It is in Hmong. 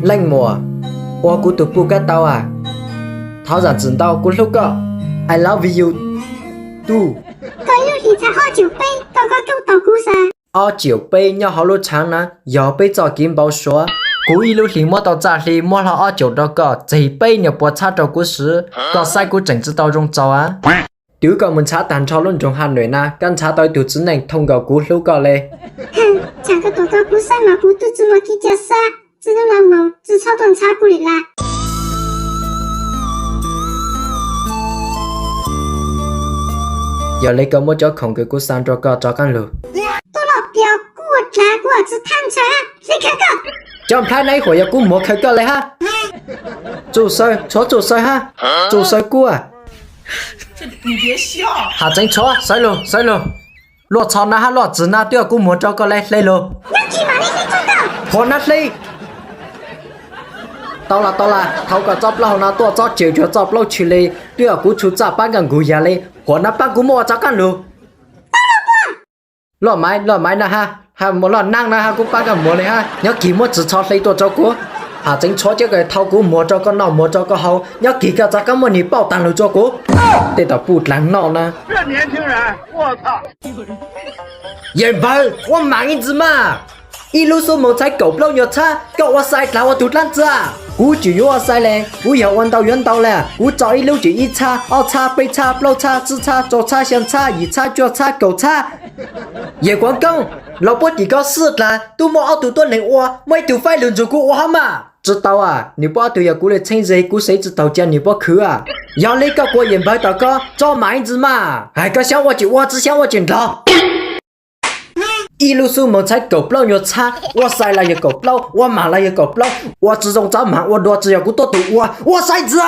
Leej muam, ua kuv tus puj kab tau as. Thov zam txim ntau, kuv hlub koj. I love you too. Koj ib lub hlis txhais ob caug peb, koj rooj tau kuv xav. Ob caug peb nyob hauv lub tshaav na, yog peb txoj kev npau suav. Kuv ib lub hlis muab tau txaj hli muab hlo ob caug rau koj, txhais peb nyuag puas txhab rau kuv swv. Koj saib kuv tseem tsis tau zoo txaus a. Twb koj mus ntshav tag nrho lub nroog Ha Noim na, koj ntshav tau ib tug txiv neej thooj nkaus kuv hlub koj le. Tsam koj tuaj tau kuv xab mas kuv twb tsis muaj kev cai xab, txij hnub no mus tsis txhob tuaj ntshav kuv li lawm. Yog li koj muab cov khoom uas kuv xa rau koj rov qab lug. Tuaj los piav kuv ua dlav kuv tsis thab ntshaw hab, hle khaws koj. Cov nplhaib na ib huam yog kuv muag khaws koj le hab. Txuj Xaw, tshuav Txuj Xaw hab. Txuj Xaw kuj. Ham tseev tshuav, sawv lug, sawv lug. Luaj txhos na hab luaj txwv na twb yog kuv muag rau koj le, hle lug. Huam na hle. Tau las tau las, thaum koj txoj plaub hau no tuaj txob cawm cuag txoj plaub tshwm li, twb yog kuv tshum txaj pab koj nqug yam li. Huam na pab kuv muab ua rov qab lug. Loj Maiv, Loj Maiv na hab, hab Loj Naab na hab kuj pab koj muag li hab. Nyob kis muab txwv tsho hle tuaj rau kuv. Ham tseev tshuav cov kws thaum kuv muag rau koj noj muag rau koj haus, nyob kis koj rov qab muab niag pauj taag lug rau kuv. Tej thaum puj dlaag noj na. Yawm npawg, ua maam ib ntxiv mas. Ib lub xub moos txhais kaum plaub nyuag txhab, koj ua xai dlaag ua tug dlaab tsi? Kuv tseem yuav ua xai le, kuv yog ua ntau yuav ntau le, kuv tso ib lub tseem ib txhab, ob txhab, peb txhab, plaub txhab, tsib txhab, rau txhab, xyaa txhab, yim txhab, cuaj txhab, kaum txhab. Yawm Kuav Koob, los puab tim koj xwb dlaag, tub muaj ob tug tuab neeg ua, muaj ib tug faib lug nrug kuv ua hab mas. Tsis tau as, nwg puab ob tug yog kuv le txheeb ze, kuv xeev tsis taug ca nwg puab khwv as. Yog li koj kuas yawm npawg tom koj tso maam ib ntxiv mas. Hais koj xyaav ua tseem ua, tsi xyaav ua tseem nrog. Ib lub xub moos txhais kaum plaub nyuag txhab, ua xai los yog kaum plaub, ua maam los yog kaum plaub, ua tsi zoo txav maam ua dua tsi yog kuv tuab tug ua, ua xai ntxiv.